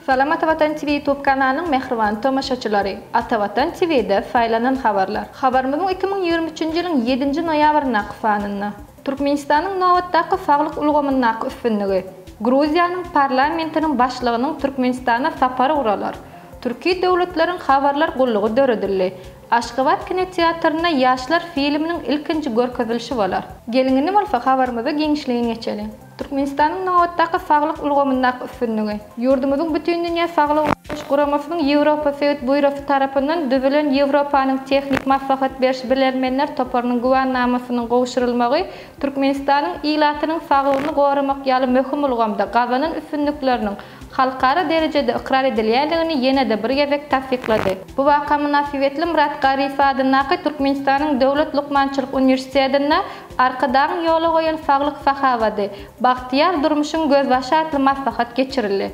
Salam Atavatan TV YouTube kanalynyň mähriban tomaşaçylary! Atavatan TV-de saýlanan habarlar. Habarymyzyň 2023-nji ýylyň ýedinji noýabryndaky sanynda. Türkmenistanyň nobatdaky saglyk ulgamyndaky üstünligi. Gruziýanyň parlamentiniň başlygynyň Türkmenistana sapary guralar. Türki döwletleriň habarlar gullugy döredildi. Aşgabat kinoteatrynda Ýaşlar filminiň ilkinji görkezilişi bolar. Geliň indi bolsa habarymyza giňişleýin geçeliň. Türkmenistanyň nobatdaky saglyk ulgamyndaky üstünligi. Ýurdumyzyň Bütindünýä saglygy goraýyş guramasynyň Ýewropa sebit býurosy tarapyndan düzülen Ýewropanyň tehnik maslahat beriş bilermenler toparynyň güwänamasynyň gowşurylmagy Türkmenistanyň ilatynyň saglygyny goramak ýaly möhüm ulgamda gazanan üstünlikleriniň halkara derejede ykrar edilýändigini ýene-de bir gezek tassyklady. Bu waka mynasybetli Myrat Garyýew adyndaky Türkmenistanyň Döwlet lukmançylyk uniwersitetinde Arkadagyň ýola goýan saglyk sahawady, bagtyýar durmuşyň gözbaşy atly maslahat geçirildi.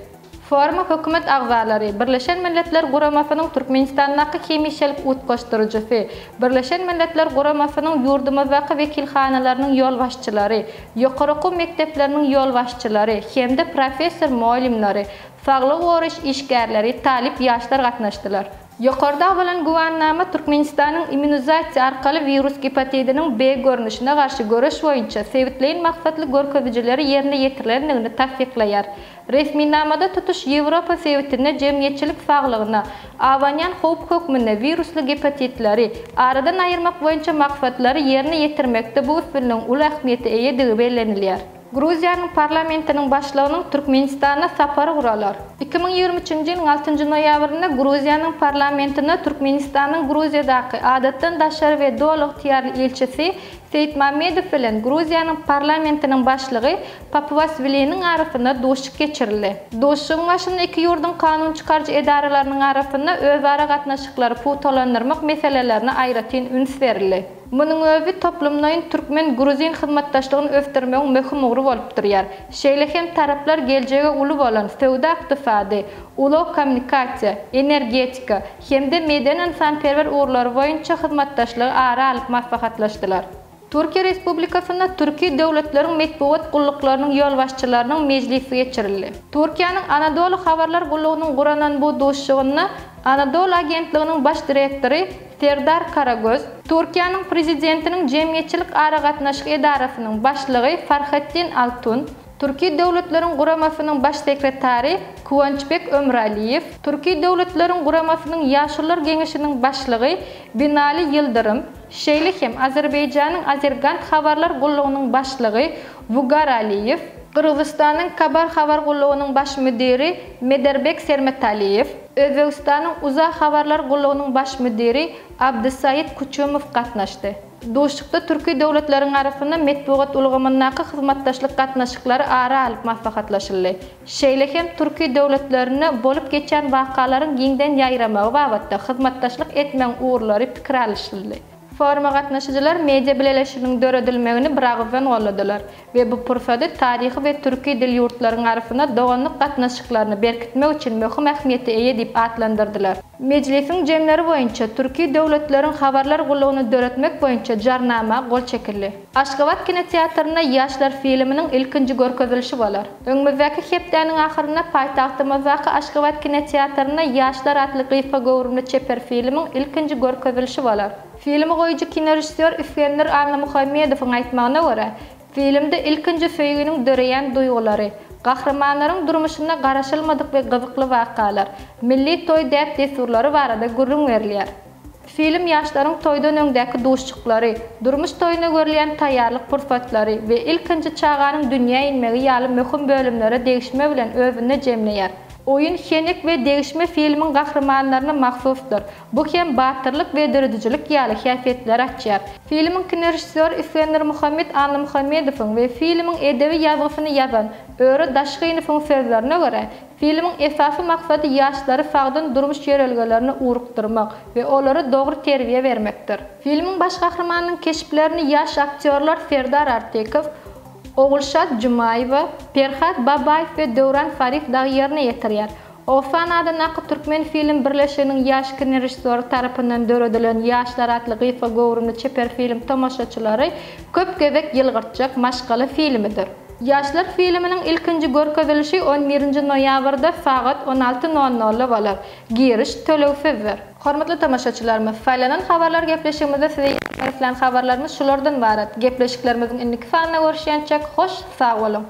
Foruma hökümet agzalary, Birleşen Milletler Guramasynyň Türkmenistandaky hemişelik utgaşdyryjysy, Birleşen Milletler Guramasynyň ýurdumyzdaky wekilhanalarynyň ýolbaşçylary, ýokary okuw mekdepleriniň ýolbaşçylary hem-de professor-mugallymlary, saglygy goraýyş işgärleri, talyp ýaşlar gatnaşdylar. Ýokarda agzalan güwänama Türkmenistanyň immunizasiýa arkaly wirus gepatidiniň B görnüşine garşy göreş boýunça sebitleýin maksatly görkezijileri ýerine ýetirilendigini tassyklaýar. Resminamada tutuş Ýewropa sebitinde jemgyýetçilik saglygyna abanýan howp hökmünde wirusly gepatitleri aradan aýyrmak boýunça maksatlary ýerine ýetirmekde bu üstünligiň uly ähmiýete eýedigi bellenilýär. Gruziýanyň parlamentiniň başlygynyň Türkmenistana sapary guralar. 2023-nji ýylyň altynjy noýabrynda Gruziýanyň parlamentine Türkmenistanyň Gruziýadaky Adatdan daşary we Doly ygtyýarly ilçisi Seýitmammedow bilen Gruziýanyň parlamentiniň başlygy Papuaswiliniň arasynda duşuşyk geçirildi. Duşuşygyň başynda iki ýurduň kanun çykaryjy edaralarynyň arasynda özara gatnaşyklary pugtalandyrmak meselelerine aýratyn üns berildi. Munuň özi toplumlaýyn türkmen-gruzin hyzmatdaşlygyny ösdürmegiň möhüm ugry bolup durýar. Şeýle hem taraplar geljegi uly bolan söwda-ykdysady, ulag-kommunikasiýa, energetika hem-de medeni-ynsanperwer ugurlary boýunça hyzmatdaşlygy ara alyp maslahatlaşdylar. Türkiýe Respublikasynda Türki döwletleriň metbugat gulluklarynyň ýolbaşçylarynyň mejlisi geçirildi. Türkiýäniň Anadolu habarlar gullugynyň guranan bu duşuşygynda Anadolu agentliginiň baş direktory Serdar Karagöz, Türkiýäniň Prezidentiniň jemgyýetçilik aragatnaşyk edarasynyň başlygy Farhatdin Altun, Türki Döwletleriň Guramasynyň Baş sekretary Kuwançbek Ömüraliýew, Türki Döwletleriň Guramasynyň Ýaşulular Geňeşiniň başlygy Binali Ýyldyrym, şeýle hem Azerbaýjanyň Azergant habarlar gullugynyň başlygy Wugar Aliýew, Gyrgyzystanyň Kabar habar gullugynyň baş müdiri Mederbek Sermetaliýew, Özbegistanyň Uza habarlar gullugynyň baş müdiri Abdysaid Kuçumow gatnaşdy. Duşuşykda türki döwletleriň arasynda metbugat ulgamyndaky hyzmatdaşlyk gatnaşyklary ara alyp maslahatlaşyldy. Şeýle hem türki döwletlerinde bolup geçýän wakalaryň giňden ýaýramagy babatda hyzmatdaşlyk etmegiň ugurlary pikir alyşyldy. Foruma gatnaşyjylar media bileleşiginiň döredilmegini biragyzdan goldadylar we bu pursady taryhy we türki dil ýurtlaryň arasynda doganlyk gatnaşyklaryny berkitmek üçin möhüm ähmiýete eýe diýip atlandyrdylar. Mejlisiň jemleri boýunça Türki döwletleriň habarlar gullugyny döretmek boýunça Jarnama gol çekildi. Aşgabat kinoteatrynda Ýaşlar filminiň ilkinji görkezilişi bolar. Öňümizdäki hepdäniň ahyrynda paýtagtymyzdaky Aşgabat kinoteatrynda Ýaşlar atly gysga göwrümli çeper filmiň ilkinji görkezilişi bolar. Filmi goýujy kinorežissýor Isgender Annamuhammedowyň aýtmagyna görä, filmde ilkinji söýginiň döreýän duýgulary, gahrymanlaryň durmuşynda garaşylmadyk we gyzykly wakalar, milli toý däp-dessurlary barada gürrüň berilýär. Film ýaşlaryň toýdan öňdäki duşuşyklary, durmuş toýuna görülýän taýýarlyk pursatlary we ilkinji çaganyň dünýä inmegi ýaly möhüm bölümlere degişme bilen özünde jemleýär. Oýun, henek we degişme filmiň gahrymanlaryna mahsusdyr. Bu hem batyrlyk we döredijilik ýaly häsiýetleri açýar. Filmiň kinorežissýory Isgendermuhammet Annamuhammedowyň we filmiň edebi ýazgysyny ýazan Öre Daşgynowyň sözlerine görä, filmiň esasy maksady ýaşlary sagdyn durmuş ýörelgelerine ugrukdyrmak we olara dogry terbiýe bermekdir. Filmiň baş gahrymanynyň keşplerini ýaş aktýorlar Serdar Artykow, Ogulşat Jumaýewa, Perhat Babaýew we Döwran Faryh dagy ýerine ýetirýär. Ofan adyndaky Türkmenfilm birleşiginiň ýaş kinorežissýory tarapyndan döredilen Ýaşlar atly gysga göwrümli çeper film tomaşaçylary köp gezek ýylgyrtjak maşgala filmidir. Ýaşlar filminiň ilkinji görkezilişi on birinji noýabrda sagat on alty nol nolda bolar. Giriş tölegsizdir. Hormatly tomaşaçylarymyz, Saýlanan habarlar gepleşigimizde size ýetirmek islän habarlarymyz şulardan ybarat. Gepleşiklerimiziň indiki sanynda görüşýänçäk hoş sag boluň!